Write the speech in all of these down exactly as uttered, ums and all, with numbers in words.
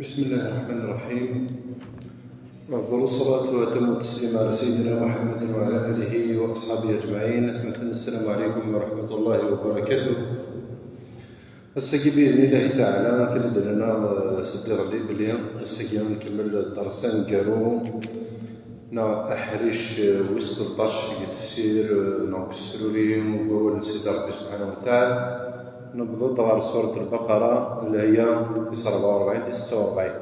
بسم الله الرحمن الرحيم. أفضل الصلاة وأتم التسليم على سيدنا محمد وعلى آله وأصحابه أجمعين. أثمة السلام عليكم ورحمة الله وبركاته. Ass-agi, بإذن الله تعالى, akken i d-nenna, eh, seg iḍelli, belli ass-agi ad nkemmel ddersa aneggaru neɣ aḥric, eh, wis tleṭṭac deg tefsir, eh, neɣ deg usefruri n wawal n Sidi Ṛebbi subḥanahu wa taɛala. Newweḍ-d ɣer surat Lbaqara, laya tis rebɛa u rebɛin, tis setta u rebɛin.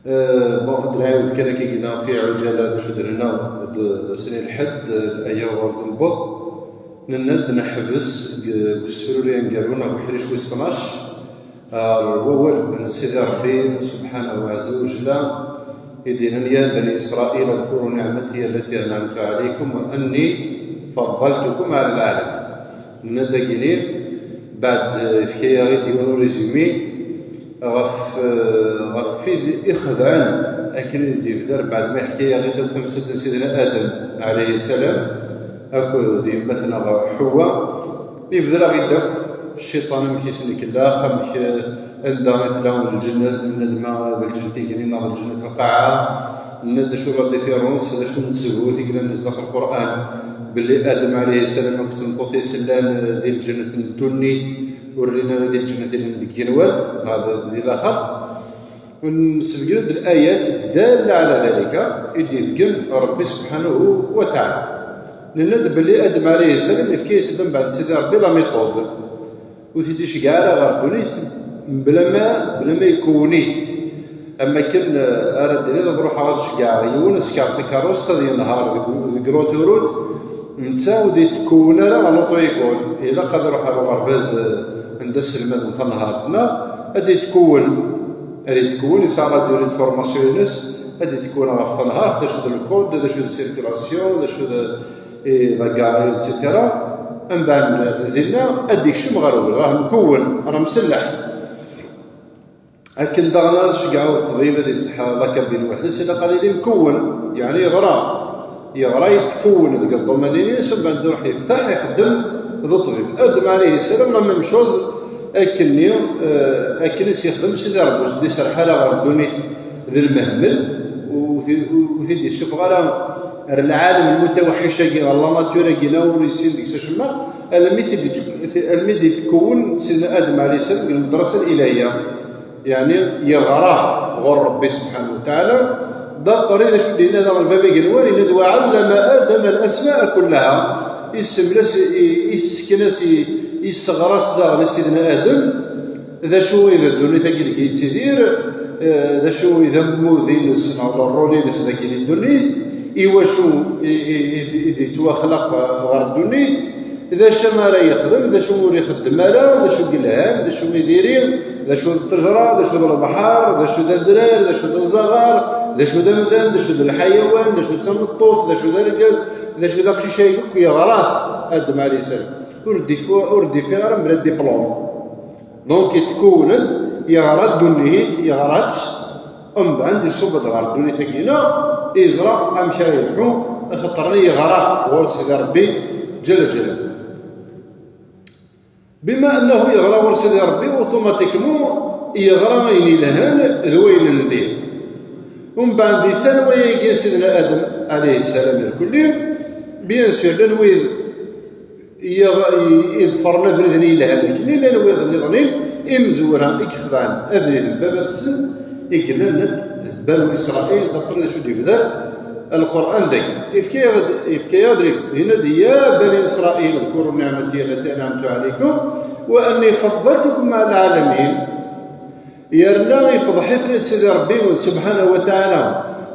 Eh, bon, ad nɛiwed kan akka gina fi ɛuǧala d acu d-nenna d snin lḥedd, eh, aya ɣur d-newweḍ. Nenna-d neḥbes deg usefruri aneggaru neɣ uḥric wis tnac, ɣer wawal n Sidi Ṛebbi subḥanahu ɛazza wa jalla, i d-yennan: يا بني إسرائيل اذكروا نعمتي التي أنعمت عليكم وأني فضلتكم على العالمين. Nenna-d agini, baɛd, eh, yefka-yaɣ-id yiwen urezumi ɣef, eh, ɣef wid ixedɛen, akken i d-yebder baɛd ma yeḥka-yaɣ-id akk tamsalt n Sidna Adem, ɛalayhi ssalam, akked yemma-tneɣ Ḥewwa. Yebder-aɣ-id akk cciṭan amek i sen-ikellax, amek, eh, anda i tella lǧennet, nenna-d ma d lǧennet igenni neɣ d lǧennet lqaɛa, nenna-d d acu la différence, d acu n ttbut i yellan zdaxel Lqur'an, belli Adem ɛalayhi ssalam akked tmeṭṭut-is llan, eh, di lǧennet n ddunit, ur llin ara di lǧennet i llan deg yigenwan, neɣ di, di laxert. Nsebgen-d layat dalla ɛla dalika i d-yebgen Ṛebbi subḥanahu wa taɛala. Nenna-d belli Adem ɛalayhi ssalam yefka-yas-d mbeɛd Sidi Ṛebbi la méthode. Ur t-id-iceggeɛ ara ɣer ddunit bla ma, bla ma ikewwen-it. Am wakken, eh, ara d-tiniḍ ad ruḥeɣ ad ceggɛeɣ yiwen, ad s-fkeɣ takeṛṛust, ad yenheṛ deg, deg l'autoroute, netta ur d-yetkewwen ara ɣer l'auto-école. Ilaq ad iruḥ ɣer uɣerbaz, eh, anda sselmaden tanhaṛt, neɣ ad d-yetkewwen, ad yetkewwen, yesɛa la durée de formation-ines, ad d-yetkewwen ɣef tanhaṛt, d acu d le code, d acu d circulation, d acu d, eh, la gare, et cetera. Mbeɛd dinna ad d-yekcem ɣer ubrid, rah mkewwen, rah mselleḥ. Akken daɣen ara tceggɛeḍ ṭṭbib ad ifteḥ la cabine weḥd-s, ilaq ad yili mkewwen, yeɛni yeɣra. Yeɣra, yettkewwen deg ṭṭumani-ines, mbeɛd iruḥ yefteḥ, ixeddem d ṭṭbib. Adem ɛalayhi ssalam, la même chose, akkenni, eh, akken i s-yexdem Sidi Ṛebbi, ur s-d-iserreḥ ara ɣer ddunit d lmehmel, ur t-, ur t-id-issufeɣ ara ar lɛalem lmutaweḥḥic-agi, ɣer la nature-agi, neɣ ur yessin deg-s acemma, almi t-id-, almi d-itkewwen Sidna Adem ɛalayhi ssalam deg lmedrasa ilahiyya. Yeɛni yeɣra ɣur Ṛebbi subḥanahu wa taɛala. D'après d acu d-yenna daɣen baba igenwan, yenna-d: وعلم آدم الأسماء كلها. Issemles, i-, issken-as, i-, isseɣra-s daɣen i Sidna Adem d acu i d ddunit-agi deg yettidir, eh, d acu i d ammud-ines neɣ le rôle-ines dagi di ddunit, i wacu i, i, i, i d-yettwaxlaq ɣer ddunit, d acu ara yexdem, d acu ur ixeddem ara, d acu i yelhan, d acu i diri, d acu d ttejra, d acu d lebḥer, d acu d adrar, d acu d azaɣar, d acu d amdan, d acu d lḥayawan, d acu d tameṭṭut, d acu d argaz, d acu d aqcic-agi akk yeɣra-t Adem ɛalayhi ssalam. Ur d-ifu-, ur d-ifiɣ ara mebla diplôme. Donc, yettkewwen-d, yeɣra ddunit, yeɣra-tt, mbeɛd iṣubb-d ɣer ddunit-agi-ina, yeẓra amek ara yelḥu, axaṭer yeɣra ɣur Sidi Ṛebbi ǧalla ǧalaluhu. Bima annahu yeɣra ɣur Sidi Ṛebbi, automatiquement yeɣra ayen yelhan d wayen n din. Mbeɛd di tanwa-agi n Sidna Adem ɛalayhi ssalam irkelli, bien sûr, llan wid yeɣ-, i-, iḍefren abrid-nni yelhan akken, llan wid nniḍen imezwura i ixedɛen abrid n baba-tsen, i yellan d Banu Isṛayil, d'après d acu d-yebder Lqur'an dagi. Yefka-yaɣ-d, yefka-yaɣ-d, yenna-d: يا بني إسرائيل اذكروا نعمتي التي أنعمت عليكم وأني فضلتكم على العالمين. Yerna ifḍeḥ-iten-id Sidi Ṛebbi subḥanahu wa taɛala,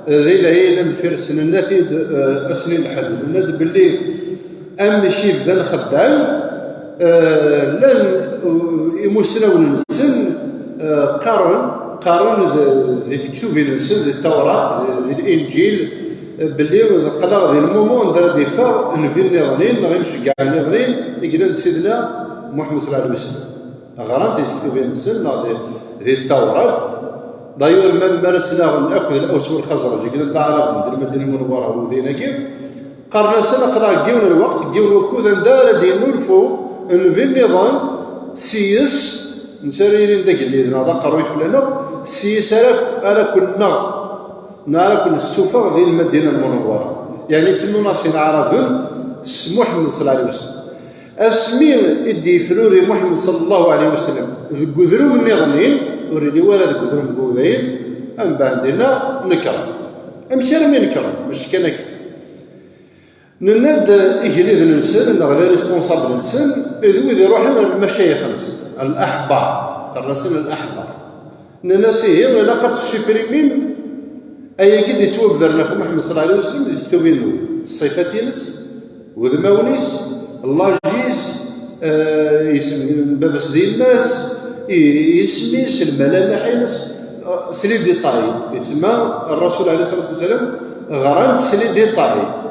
di lɛid anfir-s, nenna-t-id, eh, ass-nni n lḥedd, nenna-d belli amek i bdan xeddɛen, eh, llan, eh, imusnawen-nsen, eh, qqaren, qqaren d, di tektubin-nsen, di Tawrat, di, di Linǧil, eh, belli qqleɣ di lmumu anda ara d-iffeɣ nnbi nniḍen, neɣ imceggeɛ nniḍen, i yellan d Sidna Muḥemmed sallallahu alayhi wa sallam. Ɣran di tektubin-nsen neɣ di, di Tawrat. D'ailleurs, même mi ara ttnaɣen akked Lɛaws u Lxeẓreǧ, i yellan d Aɛraben di Lmadina Lmunawwara, ɣer din-agi, qqaren-asen: aql-aɣ deg yiwen n lweqt, deg yiwen n wakud, anda ara d-yennulfu nnbi nniḍen s yes, Netta ara yilin d agellid neɣ d aqerruy fell-aneɣ, s yis ara, ara ken-nneɣ neɣ ara ken-ssufeɣ di Lmadina Lmunawwara. Yeɛni ttennun-as Ineɛraben s Muḥemmed sallallahu alayhi wa sallam. Asmi i d-yefruri Muḥemmed sallallahu alayhi wa sallam deg udrum nniḍen, ur yelli wara deg udrum n Wudayen, ambeɛd dinna nekren. Amek armi nekren? Mačči kan akka. Nenna-d igelliden-nsen neɣ les responsables-nsen d wid iruḥen ar lmacayix-nsen, al-aḥbar, terna-sen al-aḥbar. Nnan-as ihi ilaq ad tessuprimim ayagi d-yettwabdren ɣef Muḥemmed sallallahu alayhi wa sallam di lektub-inu, ṣṣifat-ines, udmawen-is, llaj-is, eh, isem n baba-s d yemma-s, i-, isem-is, lmalamiḥ-ines, eh, s les détails. Yettma Rrasul alayhi ṣṣalatu wassalam ɣran-t s les détails.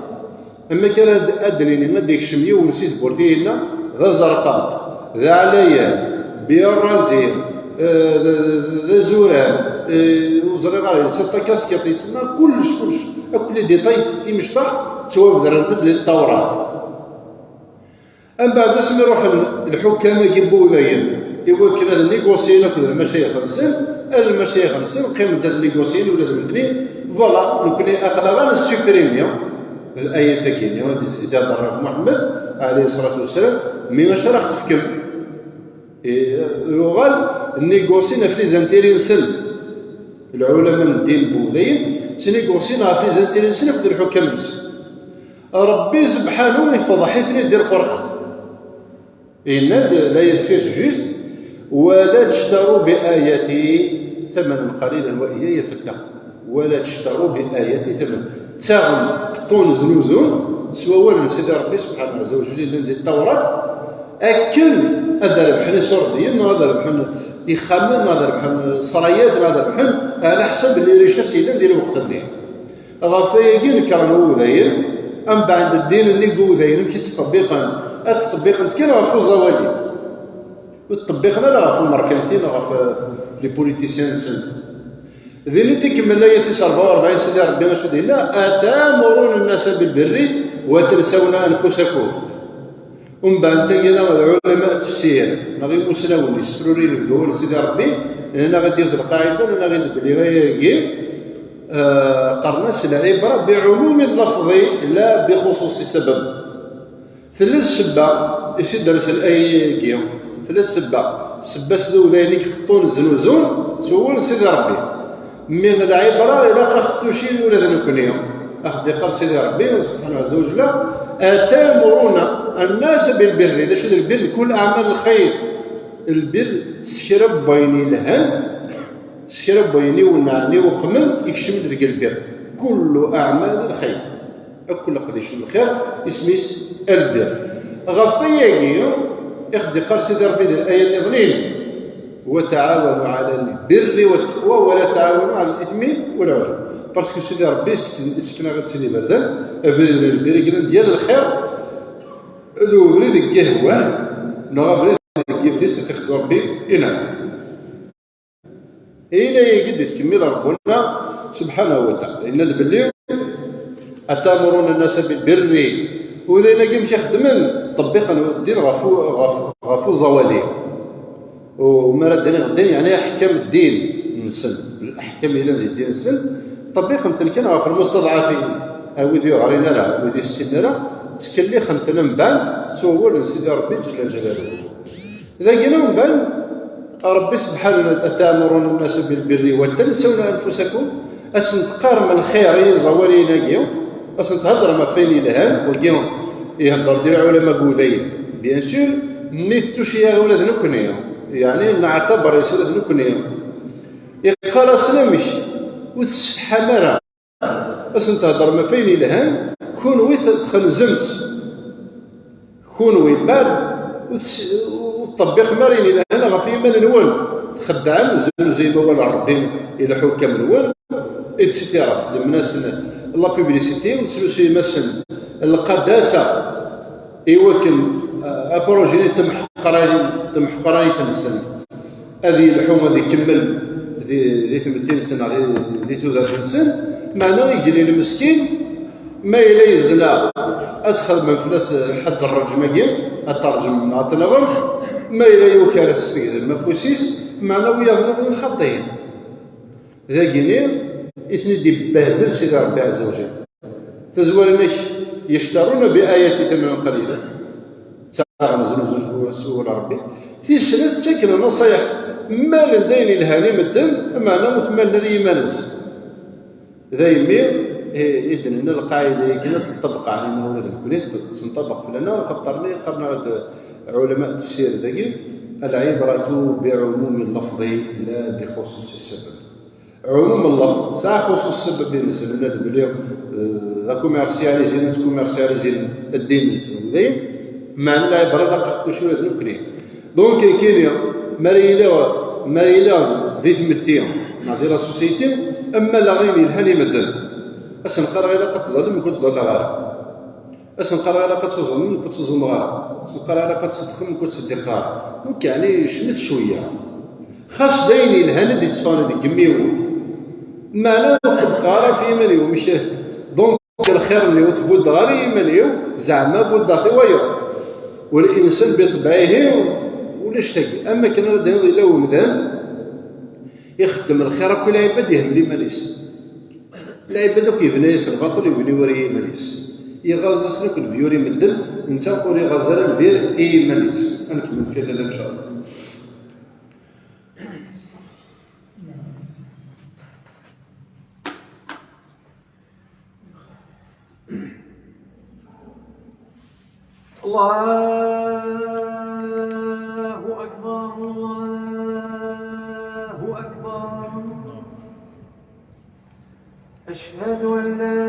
Am akka ara d-, ad d-nini, ad d-ikcem yiwen si tewwurt-inna, d azerqaq, d aɛlayan, bien rasé, eh, d, d, d azuran, eh, ur ẓriɣ ara, yelsa takaskiṭ, yettma kullec, kullec, akk les détails, timecṭaḥ, ttwabedrent-d di Tawrat. Ambeɛd asmi ruḥen lḥukam-agi n Wudayen i wakken ad négociyen akked lmacayix-nsen, lmacayix-nsen qqimen-d ad négociyen ula d nutni. Voilà, nekni aql-aɣ ad nessupprimi layat-agi-nni i d-ihder ɣef Muḥemmed alayhi ṣṣalatu wassalam, mi acu ara ɣ-tefkem? I, yuɣal négociyen ɣef les intérêts-nsen. Lɛulama n ddin n Wudayen ttnégociyen ɣef les intérêts-nsen akked lḥukam-nsen. Ṛebbi subḥanahu yefḍeḥ-iten-id di Lqur'an. Yenna-d layat juste: ولا تشتروا بآياتي ثمنا قليلا وإياي فاتقون. ولا تشتروا بآياتي ثمنا. Ttaɣen, qeṭṭun, znuzun s wawal n Sidi Ṛebbi subḥanahu ɛazza wa jall yellan di Tawrat, akken ad rebḥen iṣurdiyen, neɣ ad rebḥen ixxamen, neɣ ad rebḥen ṣṣrayat, neɣ ad rebḥen ɛla ḥsab n les richesses yellan di lweqt-nni. Ɣef wayagi nekren Wudayen, ambeɛd ddin-nni n Wudayen, amek i ttṭebbiqen? Ad ttṭebbiqen kan ɣef uẓawali. Ur ttṭebbiqen ara ɣef umerkanti neɣ ɣef, ɣef les politiciens-nsen. Din i d-ikemmel layat-is rebɛa u rebɛin, Sidi Ṛebbi acu d-yenna: أتأمرون الناس بالبر وتنسون أنفسكم. Umbeɛd tagi neɣ d lɛulama n tefsir neɣ imusnawen yessefrurin deg wawal n Sidi Ṛebbi, nnan-aɣ-d yiwet lqaɛida, nnan-aɣ-d belli ayagi, eh, qqaren-as: العبرة بعموم اللفظ لا بخصوص السبب. Tella ssebba i s-id-rsen ayagi, tella ssebba, ssebba-s d udayen i iqeṭṭun znuzun s wawal n Sidi Ṛebbi. Mi lɛibra ilaq a ɣ-ttucin ula d nekni. A ɣ-d-iqqar Sidi Ṛebbi subḥanahu ɛazza wa jalla: أتأمرون الناس بالبر. D acu d lbir? Kul aɛmal lxir. Lbir s kra n wayen yelhan, s kra n wayen iwennɛen, iweqmen, ikcem-d deg lbir. Kullu aɛmal lxir. Akk leqdic n lxir, isem-is albir. Ɣef wayagi i ɣ-d-iqqar Sidi Ṛebbi di laya nniḍen: وتعاونوا على البر والتقوى ولا تعاونوا على الإثم والعدوان. Parce que Sidi Ṛebbi yessken-, yessken-aɣ-d sin iberdan, abrid n lbir i yellan d yal lxir, d ubrid deg ihwan, neɣ abrid deg iblis, ad t-ixzu Ṛebbi i neɛma. Ila-agi d-yettkemmil Ṛebbuna subḥanahu wa taɛala. Yenna-d belli: أتأمرون الناس بالبر. Udayen-agi amek i xeddmen? Ṭebbiqen ddin ɣef u-, ɣef, ɣef uẓawali. U mi ara d-iniɣ ddin, yeɛni aḥkam ddin-nsen, aḥkam yellan di ddin-nsen, ṭebbiqen-ten kan ɣef lmustaḍɛafin, a wid ur yeɣrin ara, a wid ur yessinen ara, ttkellixen-ten amdan s wawal n Sidi Ṛebbi ǧella ǧalaluhu. Dagi umdan, Ṛebbi subḥanahu: أتأمرون الناس بالبر وتنسون أنفسكم. Ad sen-teqqarem lxir i iẓawaliyen-agi, ad sen-theddrem ɣef wayen yelhan, wagi ihedder di lɛulama n Wudayen. Bien sûr, mi tettucci-aɣ ula d nekni, yeɛni neɛtaber-is ula d nekni. Iqqar-asen amek? Ur tessetḥam ara. Ad sen-theddrem ɣef wayen yelhan, kunwi txenzemt. Kunwi, mbeɛd, ur tes-, ur ṭṭebbiqem ara ayen yelhan ɣef yiman-nwen. Txeddɛem, teznuzaym awal n Ṛebbi i lḥukam-nwen, et cetera. Txeddmem-asen la publicité, ur teslusuyem-asen lqadasa, i wakken, eh, apṛuji-nni n temḥeqranit-nsen ad yelḥu, ad ikemmel di, di tmetti-nsen neɣ di, di tudert-nsen. Meɛna igellil meskin, ma yella yezna, ad txedmem fell-as ḥedd ṛṛeǧm-agi, ad t-ṛejmem neɣ ad t-nɣem. Ma yella yuker ad s-tegzem afus-is, meɛna wiyaḍ nniḍen lxaṭiyen. Dagini i ten-id-ibehdel Sidi Ṛebbi Ɛezza wa Jal. Tazwara-nnek, yectaruna bi ayati thamanan qalila. Ttaɣen znuzu s wul Ṛebbi. Tis snat, ttaken naṣayeḥ, mmalen d ayen yelhan i medden, meɛna ur t-mmalen ara i yiman-nsen. Daymi i d-nenna lqaɛida-agi ad teṭṭebbeq ɛlayna ula d nekkni, tettenṭabeq fell-aneɣ, xaṭer-nni qqaren-aɣ-d ɛulama tefsir dagi: العبرة بعموم اللفظ لا بخصوص السبب. Ɛumum n lafḍ tesɛa xuṣuṣ ssebba-ines, nenna-d belli, eh, d akumersyalizi, ad tkumersyalizi ddin-nsen, dayen, meɛna lɛibra ilaq ad ɣ-tcucef ula d nekkni. Donc, nekkini, mi ara iliɣ, mi ara iliɣ di tmetti, neɣ di la société, mmaleɣ ayen yelhan i medden. Ad sen-qqareɣ ilaq ad tẓallem, nekk ur ttẓallaɣ ara. Ad sen-qqareɣ ilaq ad tuẓumem, nekk ur ttuẓumeɣ ara. Ad sen-qqareɣ ilaq ad tṣeddqem, nekk ur ttṣeddiqeɣ ara. Donc, yeɛni, cmet cwiya. Xas d ayen yelhan i d-yetteffɣen deg yimi-w, meɛna ur ṭebbqeɣ ara ɣef yiman-iw. Amek? Donc, lxir-nni ur t-buddeɣ ara i yiman-iw, zeɛma buddeɣ-t i wayeḍ. والإنسان بطبعه ulac tagi. Am akken ara d-tiniḍ yella umdan ixeddem lxir akk i lɛibad, yehmel iman-is. Lɛibad akk yebna-yas lbaṭel, yebni war i yiman-is. Iɣaẓ-asen akk lbyur i medden, netta ur iɣaẓ ara lbir i yiman-is. Ad nkemmel fi lada, ncallah. الله أكبر، الله أكبر. أشهد أن لا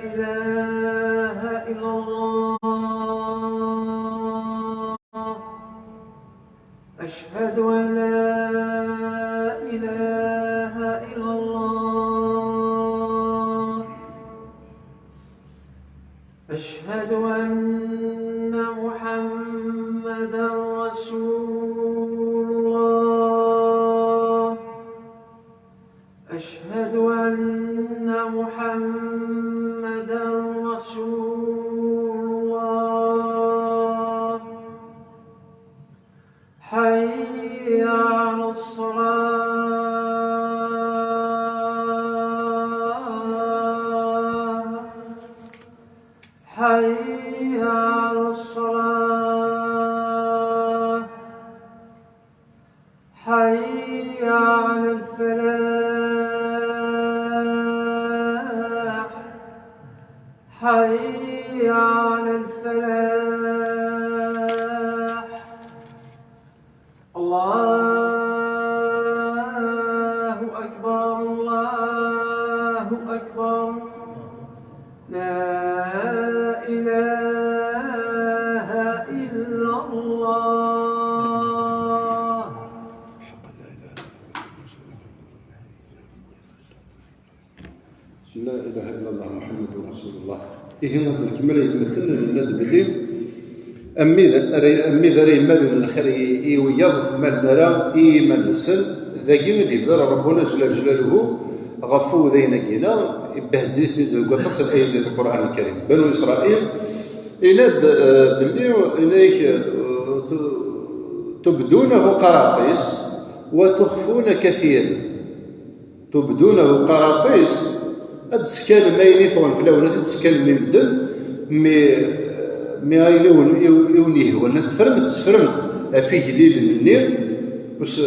إله إلا الله. أشهد أن لا إله إلا الله. أشهد أن محمدا رسول الله. أشهد أن محمدا رسول الله. حي على الصلاة. حي على الصلاة. حي على الفلاح. حي على الفلاح. الله أكبر، الله أكبر. لا إله إلا الله. لا إله إلا الله محمد رسول الله. Ihi, ad nkemmel aytmaten, nenna-d belli ammid ara, ammid ara yemmalen lxir i, i wiyaḍ ur t-mmalen ara i yiman-nsen. Dagi i d-yebder Rabbuna Ǧella Ǧelaluhu ɣef uwdayen-agi-ina, ibehdel-iten-id deg waṭas n ayat di Lqur'an Lkarim. Banu Isṛayil, yenna-d, eh, belli, yenna-yak, eh, tu-, تبدونه قراطيس وتخفون كثيرا. تبدونه قراطيس, ad d-teskalem ayen iffɣen fell-awen, ad t-id-teskalem i medden, mi, mi ayen i wen, i, i wen-yehwan, ad teffremt, teffremt ɣef igellilen-nni, us-,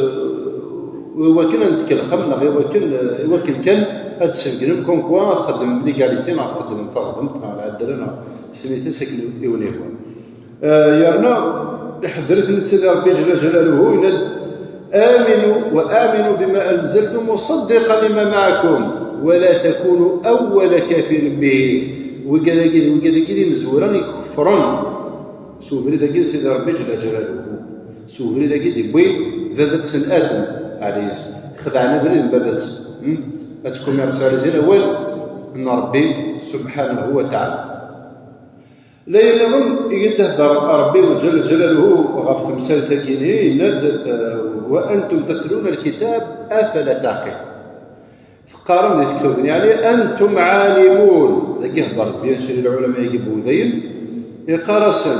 i wakken ad tkellxem, neɣ i wakken, i wakken kan ad tsebgnem, comme quoi ad txeddmem l'égalité, neɣ ad txeddmem taɣdemt, neɣ lɛedla, neɣ smit-as akken i wen-yehwan. Ah, yerna iḥedder-iten-id Sidi Ṛebbi Ǧella Ǧelaluhu, yenna-d: آمنوا وآمنوا بما أنزلت مصدقا لما معكم ولا تكونوا أول كافر به. Wigad-agi, wigad-agi d imezwura ikeffren s ubrid-agi n Sidi Ṛebbi Ǧella Ǧelaluhu, s ubrid-agi d-yewwi baba-tsen Adem, ɛlayis, xedɛen abrid n baba-tsen. Hmm? Ad tkumirsyalizin awal n Ṛebbi subḥanahu wa taɛala. Layen nniḍen i d-ihedder Ṛebbi Ǧella Ǧelaluhu ɣef temsalt-agi-nni, yenna-d, eh, وأنتم تتلون الكتاب أفلا تعقلون. Teqqarem di tektubt-nni, yeɛni أنتم عالمون. Dagi ihedder, bien sûr, i lɛulama-agi n wudayen, iqqar-asen,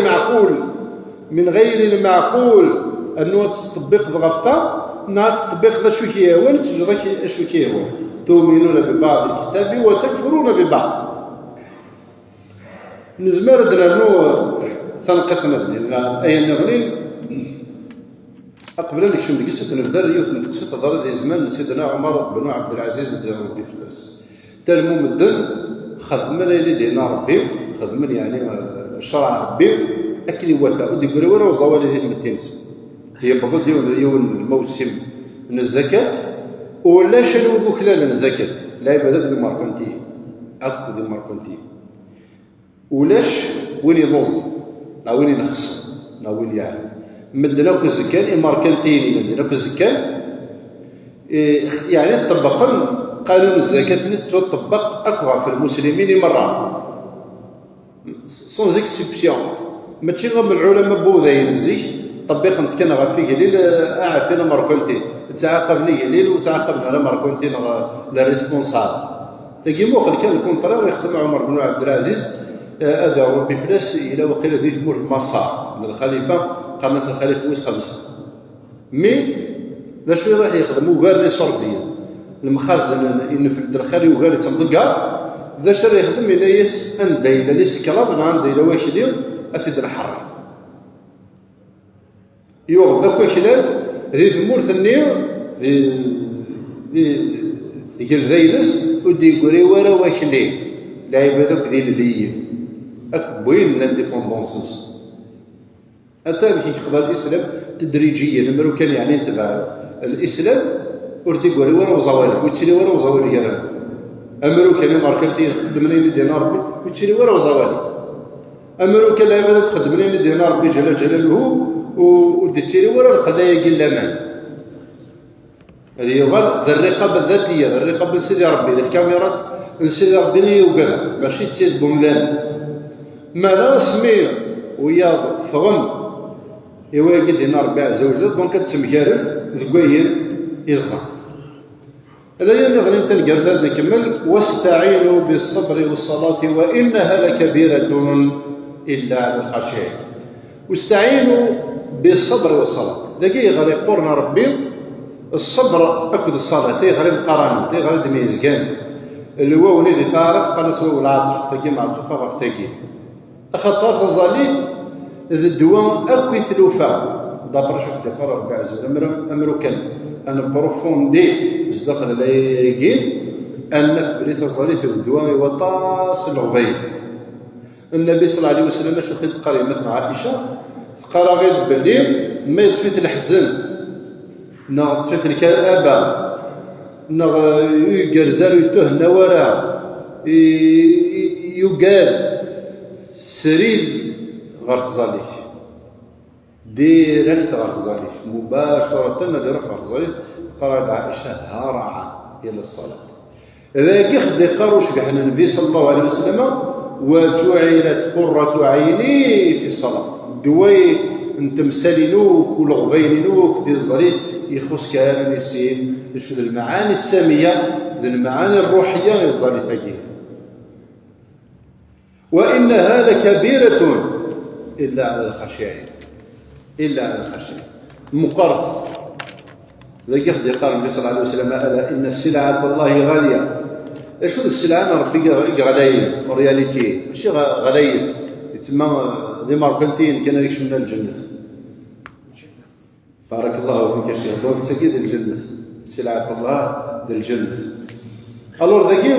lmeɛqul, min ɣayri lmeɛqul, annu ad tettṭebbiqeḍ ɣef ta, neɣ ad tettṭebbiqeḍ acu k-yehwan, ad teǧǧeḍ ak-, acu k-yehwan. Tu'minuna bi ba'd lkitabi wa takfuruna bi ba'd. Nezmer ad d-nernu tanqiṭ niḍen, ayen niḍen, aqbel ad nekcem deg-s, ad nebder yiwet n teqsiṭ teḍra di zzman n Sidna Ɛumar ben Ɛebdelɛaziz, radi Ṛebbi fell-as. Talmu medden xedmen ayen i d-yenna Ṛebbi, xedmen, yeɛni, ccṛeɛ n Ṛebbi akken iwata, ur d-yeggri wara uẓawali di tmetti-nsen. Yewweḍ-d yiwen, yiwen n lmawsim n zzakat, ulac anwa i yuklalen zzakat, lɛibad akk d imerkantiyen, akk d imerkantiyen. Ulac win illuẓen, neɣ win inexsen, neɣ win yeɛyan. Medden akk zkan, imerkantiyen i medden akk zkan, eh, yeɛni ṭṭebbqen qanun zzakat-nni, tettwaṭṭebbeq akk ɣef lmuslimin i merra, sans exception. Mačči am lɛulama n wudayen zik, ṭebbiqen-t kan ɣef igellil, eh, aɛfin amerkanti, ttɛaqaben igellil, ur ttɛaqaben ara amerkanti neɣ le responsable. Tagi muqel kan lkunṭrar yexdem Ɛumar ben Ɛebdelɛaziz, eh, ad iɣer Ṛebbi fell-as, yella waqila di tmurt n Maṣer, d lxalifa, qqaren-as lxalifa wis xemsa. Mi, d acu i iruḥ yexdem ugar n iṣurdiyen? Lemxazen, inefl-d lxali ugar, ittemḍegger. D acu ara yexdem? Yenna-yas anda yella liseklaḍ neɣ anda yella wakli, ad t-id-nḥerri. Yuɣ-d akk aklan di tmurt-nni, di, di tgelda-ines, ur d-yeggri wara wakli. Lɛibad akk d ilelliyen, akk wwin l'indépendance-nsen. Ata amek i yexḍa Lislam tedriǧiyen, amer ukan, yeɛni, netbeɛ Lislam, ur d-yeggri wara uẓawali, ur yettili wara uẓawali gar-aneɣ. Amer ukan imerkantiyen xeddmen ayen i d-yenna Ṛebbi, ur yettili wara uẓawali. Amer ukan lɛibad akk xeddmen ayen i d-yenna Ṛebbi ǧalla ǧalaluhu, u-, ur d-yettili wara lqella-agi n laman. Ad yuɣal d rriqaba ddatiya, d rriqaba n Sidi Ṛebbi, d lkamirat n Sidi Ṛebbi i yugad, mačči d tid n umdan. Meɛna asmi wiyaḍ ffɣen i wayagi d-yenna Ṛebbi ɛezza wa jell, donc ad ttemgaren deg wayen i ẓẓan. Ala yan iɣlin taneggarut ad nkemmel: "Wastaɛinu bi ṣṣebri wa ṣṣalati wa innaha lakabiratun illa ɛala lxaciɛin." "Wastaɛinu bi ṣṣebri wa ṣṣalat." Dagi yeɣra iqquren n Ṛebbi, ṣṣebr akked ṣṣalat, ayɣer i mqaranen, ayɣer i d-myezgan. Lwaw-nni di taɛrabt qqaren-as waw lɛeṭf, tagi meɛṭufa ɣef tagi. Axaṭer taẓallit d ddwa akk i tlufa. D'après acu ḥdiqer Ṛebbi ɛezza wa jell, amer, amer ukan ad nprofondi zdaxel n laya-agi, ad naf belli taẓallit d ddwa i waṭas n leɣbayen. Nnabi ṣella Llahu ɛalayhi wa sallam, acu i d-teqqar yemma-tneɣ Ɛica? Teqqar-aɣ-id belli ma yeṭṭef-it leḥzen, neɣ teṭṭef-it lka'aba, neɣ eh, ur igerrez ara, ur yettuhenna wara, i- i- yugad, srid ɣer tẓallit. Direct ɣer tẓallit, mubacaratan ad iruḥ ɣer tẓallit. Teqqar-aɣ-d Ɛica: هرعا إلى الصلاة. Dagi i ɣ-d-iqqar ucbiḥ n Nnbi ṣella Llahu ɛalayhi wa sallam: وجعلت قرة عيني في الصلاة. Ddwa n temsal-inu akk, uleɣbayen-inu akk di tẓallit. Ixuṣ kan ad nissin d acu d lmaɛani ssamiya, d lmaɛani rruḥiya i tẓallit-agi. وإنها لكبيرة إلا على الخاشعين. إلا على الخاشعين. Meqqret. Dagi i ɣ-d-iqqar Nnbi ṣella Llahu ɛalayhi wa sallam: ألا إن سلعة الله غالية. Acu d sselɛa n Ṛebbi i ɣ-, i ɣlayen, en réalité? Mačči ɣ-, ɣlayet, yettma d imerkantiyen kan ara ikecmen ar lǧennet. Barakallahu fik a Cheikh. Donc, tagi d lǧennet. Ssilɛat Allah d lǧennet. Alors, dagi,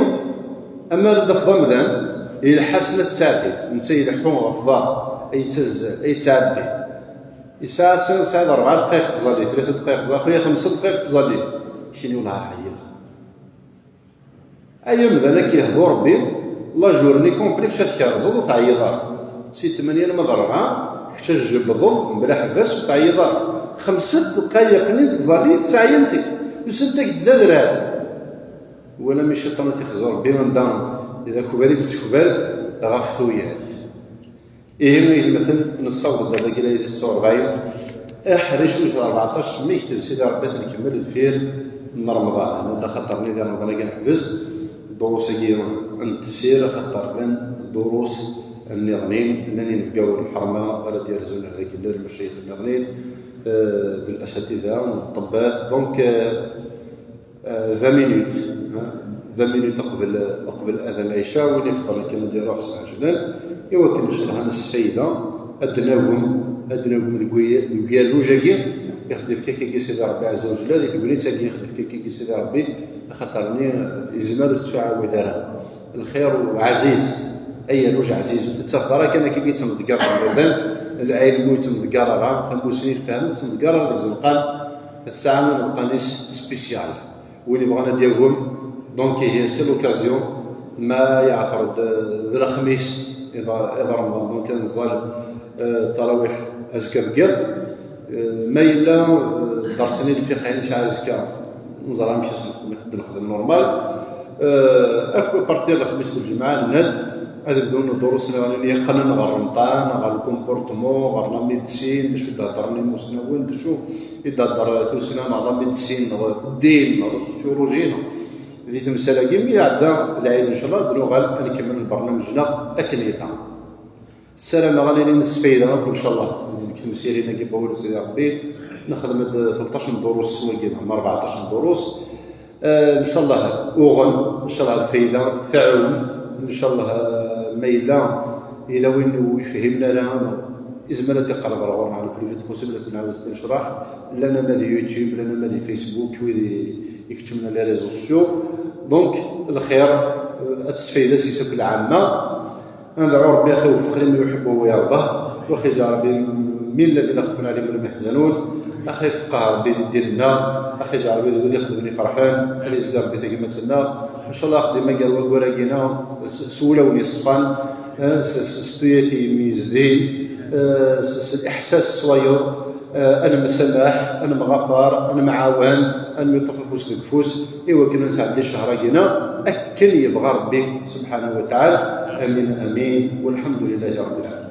amer d-afḍ amdan, yelḥa snat tsaɛtin. Netta ileḥḥu ɣef ḍar, ay yettazzal, ay yettɛebbi. Yesɛa sin, tesɛiḍ rebɛa dqayeq tẓallit, tlata dqayeq tẓallit, xuya xemsa dqayeq tẓallit. Kini wala ɛyiɣ. Ay amdan, ad k-yehdu Rebbi, la journée complète ad tkerrzeḍ ur teɛyiḍ ara. Si tmanya alma d rebɛa, kečč ad tjebdeḍ mebla ḥbas ur teɛyiḍ ara. Xemsa dqayeq-nni n tẓallit sseɛyent-k, usant-ak-d d adrar. Wala mi ciṭan ad t-ixzu Rebbi anda d akbal i yettekbal ɣef tuyat. Ihi, aytmaten, nessaweḍ-d ar dagi layat setta u rebɛin. Aḥric n rbeɛṭac, mi yekteb Sidi Ṛebbi ad t-nkemmel deffir n Remḍan. Nudda axaṭer-nni di Remḍan-agi neḥbes ddurus-agi n tefsir, axaṭer llan ddurus nniḍnin, llan inebgawen n lḥerma ara d-yerzun ar dagi, llan lmacayix nniḍnin, eh, d lasatida, d ṭṭebbat. Donc, eh, Euh, vingt minutes, hein, vingt minutes uqbel, uqbel adan lɛica, win ifeḍren kan ad iruḥ s lɛejlan, i wakken, ncallah, ad nessfayda, ad d-nagem, ad d-nagem deg uy-, deg uyerruj-agi i ɣ-d-ifka akkagi Sidi Ṛebbi ɛezza wa jalla, di tegnit-agi i ɣ-d-ifka akkagi Sidi Ṛebbi, axaṭer-nni, euh, yezmer ur tettɛawad ara. Lxir ɛziz, ay arruj ɛziz, ur tettafeḍ ara kan akkagi yettemḍeggar ɣer baba, lɛilm ur yettemḍeggar ara, tamussni, lfahem ur tetttemḍeggar ara deg izenqan, tesɛa imeḍqan-is spécial. Win yebɣan ad d-yagem, donc, ihi, c'est l'occasion, ma yeɛter-d, eh, d lexmis, iḍ, iḍ Remḍan, donc, ad neẓẓal, eh, ttarawiḥ azekka deg yiḍ. Eh, ma yella, eh, ddersen i lfiqh i nesɛa azekka, neẓra amek ad s-nexdem, ad nexdem normal. Eh, akk partir lexmis d lǧemɛa, nenna-d, ad bdun ddurus nniḍen yeqqnen ɣer Remḍan, ɣer le comportement, ɣer la médecine, d acu i d-heddren imusnawen, d acu i d-thedder tussna neɣ la médecine, neɣ ddin, neɣ la sociologie, neɣ di temsal-agi. Mi iɛedda lɛid, ncallah, ad nuɣal ad nkemmel lbernamej-nneɣ akken yella. Ssarameɣ ad nili nesfayda akk, ncallah, deg temsirin-agi n wawal n Sidi Ṛebbi. Nexdem-d tleṭṭac n ddurus s wagi, neɣ rbeɛṭac n ddurus. Eh, ncallah uɣen, ncallah lfayda tɛum, ncallah, eh, ma yella yella win ur yefhimen ara, izmer ad d-iqerreb ɣer ɣur-neɣ le plus vite possible, ad s-nɛawed s nnecraḥ. Llan ama di YouTube, llan ama di Facebook, wid i, ikeččmen les réseaux sociaux. Donc, lxir, eh, ad tesfayda seg-s akk lɛamma. Ad ندعو ربي أخي يوفق لما يحب ويرضى، وأخي يجعل ربي من الذين خوفا عليهم ولا هم يحزنون. أخي يفقه ربي ديننا، أخي يجعل ربي ذو يخدم لي فرحان، أن يزيد ربي ثقيمتنا. إن شاء الله أخدم ما قال وقورا جينا، س-، سولا ونصفا، آه، س-، س-، ستوياتي ميزدين، آه، س-، س-، الإحساس الصغير، آه، أنا مسامح، أنا مغفر، أنا معاون، أنا ميطفف وسط الكفوس. Iwakken ad nesɛeddi ccehṛ-agi-nneɣ akken yebɣa Ṛebbi subḥanahu wa taɛala. Amin, amin, walḥemdu lillahi Ṛebbil ɛalamin.